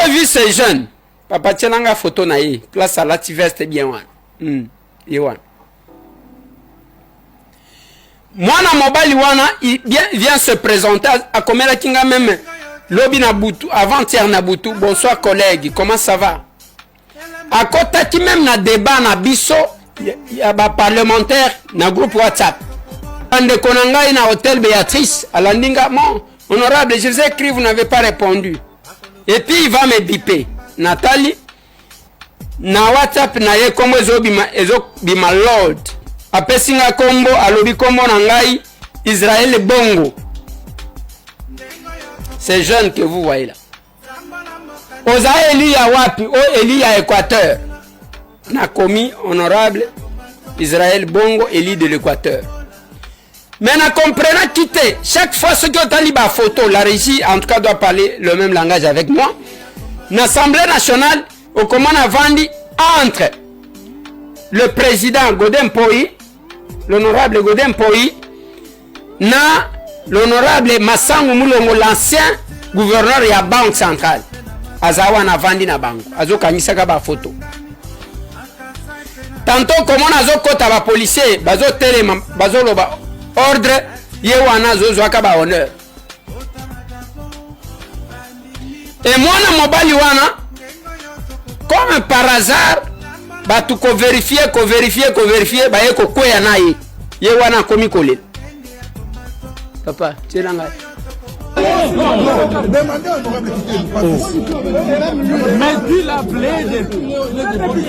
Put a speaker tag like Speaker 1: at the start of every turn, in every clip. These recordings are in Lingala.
Speaker 1: J'ai vu ce jeune. Papa tiela nga photo na ye. Place alati veste bien wana. Hmm. Ye wana. Mwana mobali wana il bien, vient se présenter akomelaki nga meme lobi na butu avant-hier na butu bonsoir collègue comment ça va akotaki meme na débat na biso ya ba parlementaire na groupe WhatsApp bandeko na ngai na hôtel Béatrice alandi nga mon honorable je vous ai écrit vous n'avez pas répondu et puis il va me biper natali na whatsapp na ye kombo ezobima ezobima lord apesi nga kombo alobi kombo na ngai israel bongo ce jeune que vous voyez là oza élu ya wapi o élu ya équateur nakomi honorable israel bongo élu de l'équateur mais na comprenaki te chaque fois soki otali bafoto la régie en tout cas doit parler le même langage avec moi na assemblée nationale okomona avandi entre le président godin mpoi l'honorable godin mpoi na l'honorable masangu mulongo l'ancien gouverneur ya banque centrale aza wana avandi na bango azokangisaka bafoto tanto komona azokota bapolisier bazotelema bazoloba ordre ye wana azozwaka bahonneur e mwana mobali wana comme par hasard bato koverifie koverifie koverifie baye kokweya na ye ye wana akomi kolela papa tiela ngai
Speaker 2: Demandez à honorable
Speaker 3: Mais tu l'appelais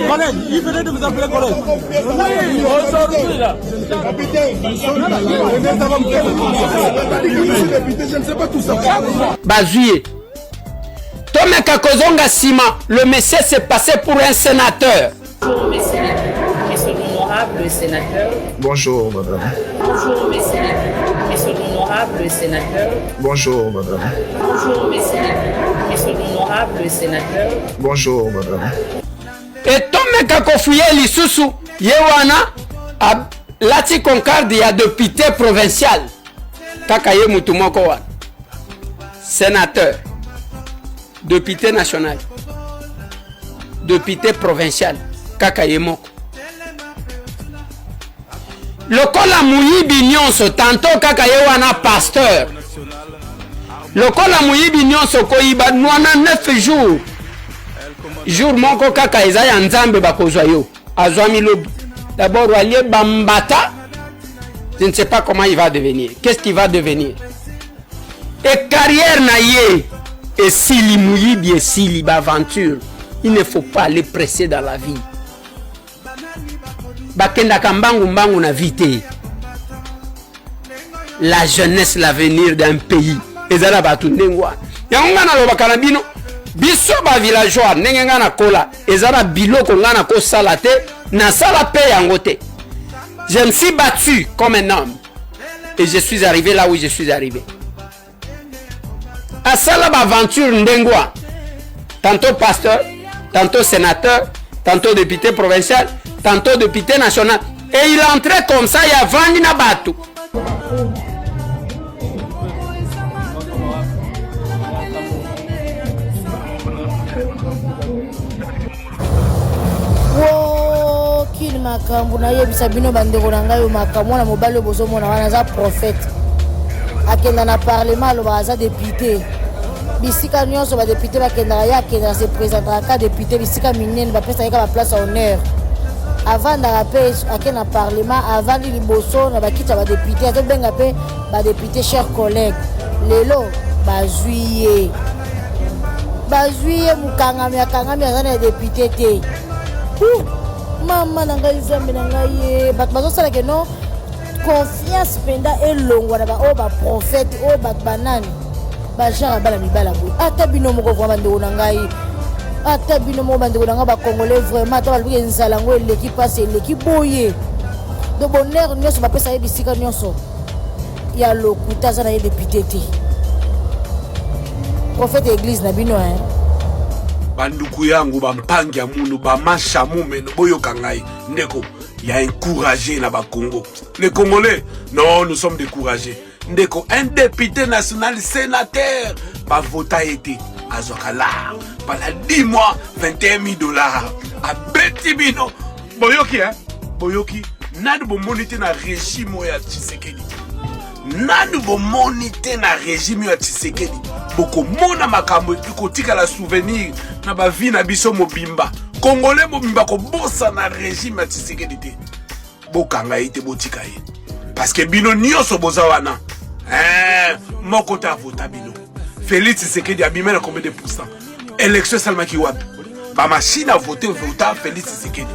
Speaker 3: Collègue, il venait de vous appeler collègue. Oui, aujourd'hui là.
Speaker 2: Capitaine, je ne sais pas tout ça.
Speaker 1: Bazui ye. Tomeka kozonga nsima, le monsieur s'est passé pour un sénateur.
Speaker 4: Bonjour, monsieur, monsieur l'honorable sénateur.
Speaker 2: Bonjour, madame.
Speaker 4: Bonjour, monsieur, monsieur l'honorable sénateur.
Speaker 2: Bonjour, madame.
Speaker 4: Bonjour, monsieur, monsieur l'honorable sénateur.
Speaker 2: Bonjour, madame.
Speaker 1: Et tomeka kofuye lisusu ye wana alati concarde ya député provincial kaka ye mutu moko wana sénateur député national député provincial kaka ye moko lokola moyibi nyonso tanto kaka ye wana pasteur lokola moyibi nyonso koyiba nwana 9 jours jour moko kaka eza ya nzambe bakozwa yo azwami lobi d'abord alie bambata je ne sais pas comment il va devenir qu'est-ce qu'il va devenir et carrière na ye esili moyibi esili baaventure il ne faut pas aller presser dans la vie bakendaka mbangu mbangu na vie te la jeunesse l'avenir d'un pays eza na bato ndenge wana yango ngai nalobaka na bino biso bavillageois ndenge ngai nakola eza na biloko ngai nakosala te nasala mpe yango te je me suis battu comme un homme et je suis arrivé là où je suis arrivé asala baaventure ndenge wana tantôt pasteur tantôt sénateur tantôt député provincial tantôt député national et il entrait comme ça ya vandi na bato
Speaker 5: kini makambo nayebisa bino bandeko na ngai oyo makambo mwana mobali oyo bozomona wana aza prophète akenda na parlement alobaka aza depute bisika nyonso badepute bakendaka ye akendaka se présentaka ka depute bisika minene bapesaka ye ka baplace ya honneur avandaka mpe ake na parlement avandi liboso na bakiti ya badepute azobenga mpe badepute cher collègue lelo bazwi ye bazwi ye mokangami akangami aza na depute te mama na ngai nzambe na ngai ye bato bazosala ke non confiance mpenza elongwa na baoyo baprofete oyo bato banani bagenre ya bana mibala boye ata bino moko vraimen bandeko na ngai ata bino moko bandeko na ngai bacongolais vraiment ata balobiki nzala yango eleki mpasi eleki boye do bonheur nyonso bapesa ye bisika nyonso ya lokuta aza na ye depute te prophète église na bino hein
Speaker 6: banduku yangu bampangi ya munu bamasha mumeno boyoka ngai ndeko ya encouragé na bakongo les congolais non nous sommes découragés ndeko un député national sénateur bavota ye te. Azwaka lar pendant 10 mois, 21 000 dollars. Abeti bino. Boyoki, hein? Boyoki. Nanu bomoni te na régime oyo ya Tshisekedi. Nanu bomoni te na régime oyo ya Tshisekedi. Bokomona makambo ekotikala souvenir na ba vie na biso mobimba. Congolais mobimba kobosana régime ya Tshisekedi te. Bokanga ye te, botika ye. Parce que bino nyonso boza wana. Eh, moko te avota bino. Félix Tshisekedi abima na combien de pourcents? Élection esalemaki wapi? Ba machine à voter vota Félix Tshisekedi.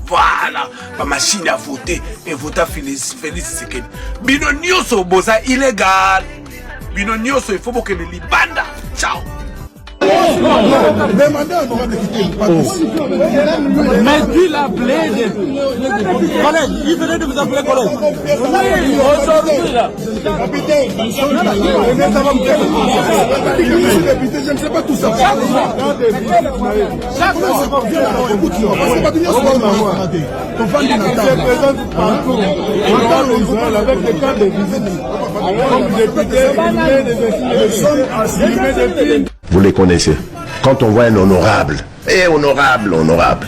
Speaker 6: Voilà, ba machine à voter et vota Félix, Félix Tshisekedi. Bino nyonso boza illégal. Bino nyonso il faut bokende libanda. Ciao.
Speaker 2: Demandez à honorable de quitter, pas tous.
Speaker 3: Mais tu l'as appelé. Collègue, il venait de vous appeler collègue. Oui, aujourd'hui là.
Speaker 2: Capitaine, député, je ne sais pas tout ça.
Speaker 3: Chaque fois.
Speaker 2: Écoute-moi, parce que Bato nyonso tovandi na
Speaker 7: présente partout. Avec des cartes de visite. Comme député, il met des
Speaker 8: Vous les connaissez. Quand on voit un honorable, et honorable, honorable,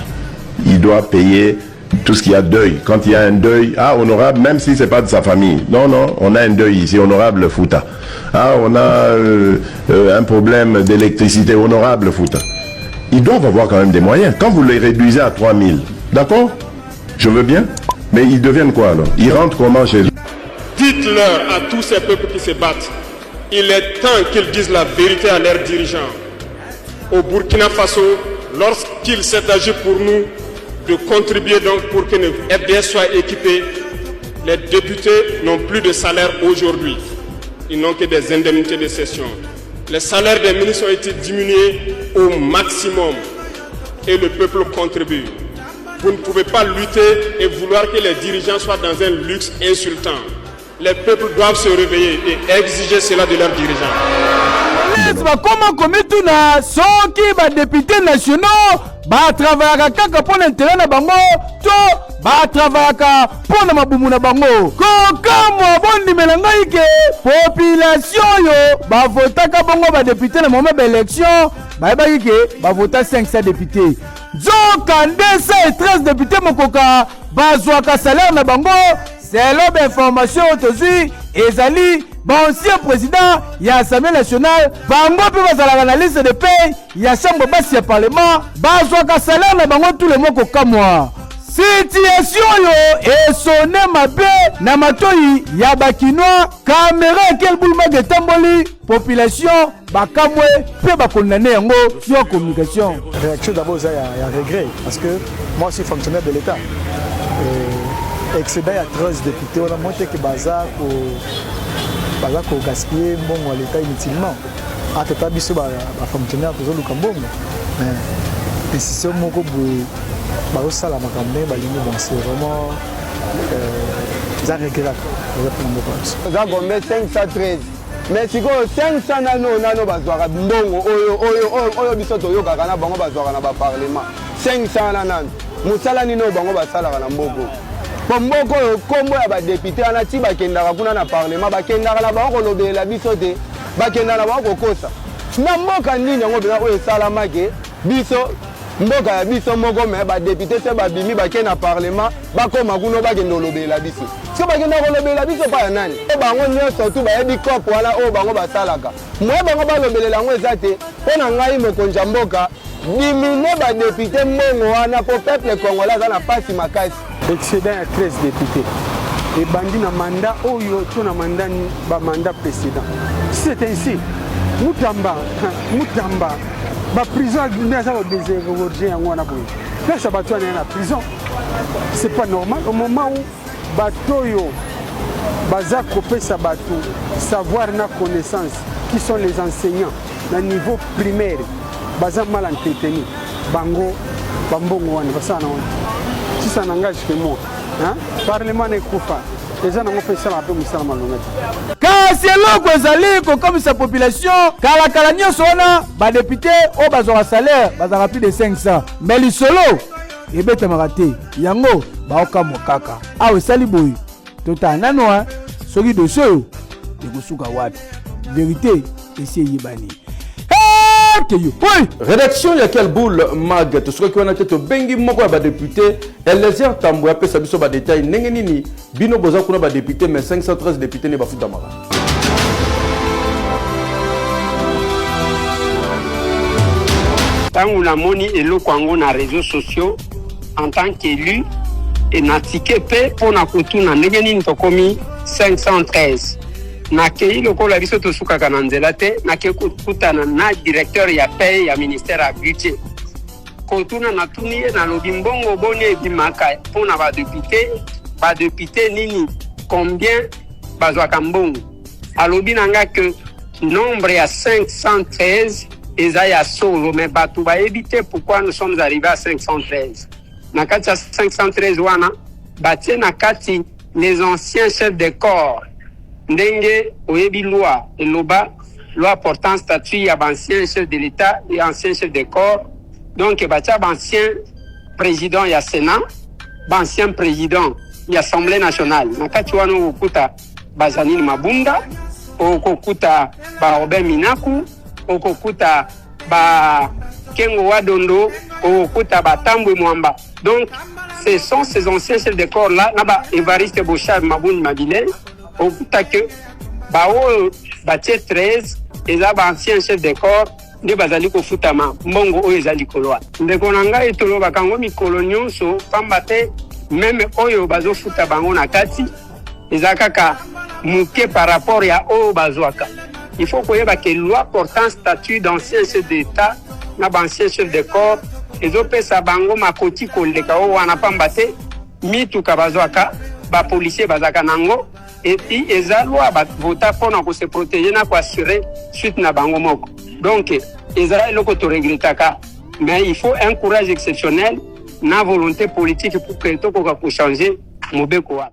Speaker 8: il doit payer tout ce qu'il y a deuil. Quand il y a un deuil, ah, honorable, même si c'est pas de sa famille. Non, non, on a un deuil ici, honorable Fouta. Ah, on a un problème d'électricité, honorable Fouta. Ils doivent avoir quand même des moyens. Quand vous les réduisez à 3000, d'accord? Je veux bien. Mais ils deviennent quoi alors? Ils rentrent comment chez eux?
Speaker 9: Dites-leur à tous ces peuples qui se battent, il est temps qu'ils disent la vérité à leurs dirigeants. Au Burkina Faso, lorsqu'il s'est agi pour nous de contribuer donc pour que nos FDS soient équipés, les députés n'ont plus de salaire aujourd'hui. Ils n'ont que des indemnités de session. Les salaires des ministres ont été diminués au maximum et le peuple contribue. Vous ne pouvez pas lutter et vouloir que les dirigeants soient dans un luxe insultant. Les peuples doivent se réveiller et exiger cela de leurs dirigeants.
Speaker 3: Bakoma komituna soki badéputés nationaux batravaillaka kaka mpo na intérêt na bango to batravaillaka mpo na mabumu na bango. Kokamwa, bondimela ngai ke population oyo bavotaka bongo badéputés na moment baélection bayebaki ke bavota 500 députés, nzoka nde 113 députés mokoka bazwaka salaire na bango. Selon bainformation oyo tozwi, ezali baancien président ya Assemblée nationale, bango mpe bazalaka na liste de paye ya chambre basse ya parlement, bazwaka salaire na bango tous les mois. Kokamwa, situation oyo esone mabe na matoi ya bakinois. Kamera ekel bulmag etamboli, population bakamwe mpe bakondane yango sur communication.
Speaker 10: Réaction d'abord ça ya regret, parce que moi aussi fonctionnaire de l'État, excédent ya 13 députés wana, moi te ke baza kogaspiller mbongo ya l'État inutilement. Atata biso bafonctionnaire tozoluka mbongo, mais institution moko boye bazosala makambo ndenge balingi. Bon, c'est vraiment eza regrettable, eza mpona mboka na biso.
Speaker 7: Eza combien? 513. Mais sikoyo 500 nano nano bazwaka mbongo oyo oyo oyo biso toyokaka na bango bazwaka na baparlement. 500 wana nano mosala nini oyo bango basalaka na mboka? Po mboka oyo, nkombo ya badéputés wana ti bakendaka kuna na parlement, bakendaka na bango kolobelela biso te, bakendaka na bango kokosa na mboka. Nini yango mpenza oyo esalamaki biso mboka ya biso moko? Mais badéputés se babimi, bake na parlement, bakóma kuna, bakende kolobelela biso. So bakenda kolobelela biso pa ya nani? Bango nyonso tu bayebi coop wana oyo bango basalaka moye, bango balobelela yango eza te. Mpo na ngai, mokonzi ya mboka, diminuer badéputés mbongo wana, mpo peuple congolais aza na mpasi makasi.
Speaker 1: Excédent ya 13 députés ebandi na mandat oyo to na mandat, bamandat précédent? Si c'est ainsi, Mutamba, Mutamba, baprison nde aza kodésengorger yango wana boye, place ya bato wana ya na prison, c'est pas normal. Au moment où bato oyo baza kopesa bato savoir na connaissance, qui sont les enseignants na niveau primaire, baza mal entretenu, bango bambongo wana basala na wana, si ça n'engage que moi, hein? Parlement na ekufa, eza nango mpe esalaka mpe mosala malonga te.
Speaker 3: Kasi eloko ezali kokomisa population, kalakala nyonso wana badéputés oyo bazwaka salaire bazalaka plus de 500, mais lisolo ebetamaka te. Yango baokamwa kaka awa esali boye. Totala nano soki dossier oyo ekosuka wapi. Vérité esi eyebani. Keyo oui.
Speaker 11: Rédaction ya Quelle Boule Mag tosukaki wana te, tobengi moko ya badepute Eliezer Tambwe apesa biso badetail ndenge nini bino boza kuna badepute mais 513 depute nde bafutamaka.
Speaker 1: Ntango namoni eloko yango na réseaux sociaux en tant qu'élu e natike mpe mpo na kotuna ndenge nini tokomi 513. Nakei lokola biso tosukaka na nzela te, nakei kokutana na directeur ya paie ya ministère ya budget kotuna. Natuni ye, nalobi mbongo boni ebimaka mpo na badepute, badepute nini, combien bazwaka mbongo? Alobi na nga ke nombre ya 513 eza ya solo, mais bato bayebi te pourquoi nous sommes arrivés à 513. Na kati ya 513 wana batie na kati les anciens chefs de corps. Ndenge oyebi, loi eloba, loi portant statut ya baancien chef de l'État et ancien chef de corps, donc batia baancien président ya Sénat, baancien président ya Assemblée nationale. Na kati wana okokuta baJeanine Mabunda, okokuta baRobert Minaku, okokuta ba Kengo wa Dondo, okokuta baTambwe Mwamba. Donc ce sont ces anciens chefs de corps là na ba Evariste Boshab Mabuni Mabile. Okuta ke baoyo batie 13 eza baancien chef de corps nde bazali kofutama mbongo oyo eza likolo wana. Ndeko na ngai, tolobaka yango mikolo nyonso pamba te même oyo bazofuta bango na kati eza kaka moke par rapport ya oyo bazwaka. Il faut koyeba ke loi portant statut d'ancien chef d'État na baancien chef de corps ezopesa bango makoki koleka oyo wana, pamba te mituka bazwaka, bapolisier bazalaka nango. Et puis eza loi bavota mpona kose protéger na koassurer suite na bango moko. Donc eza eloko toregretaka, mais il faut un courage exceptionnel na volonté politique pour que tokoka kochanger mobeko wana.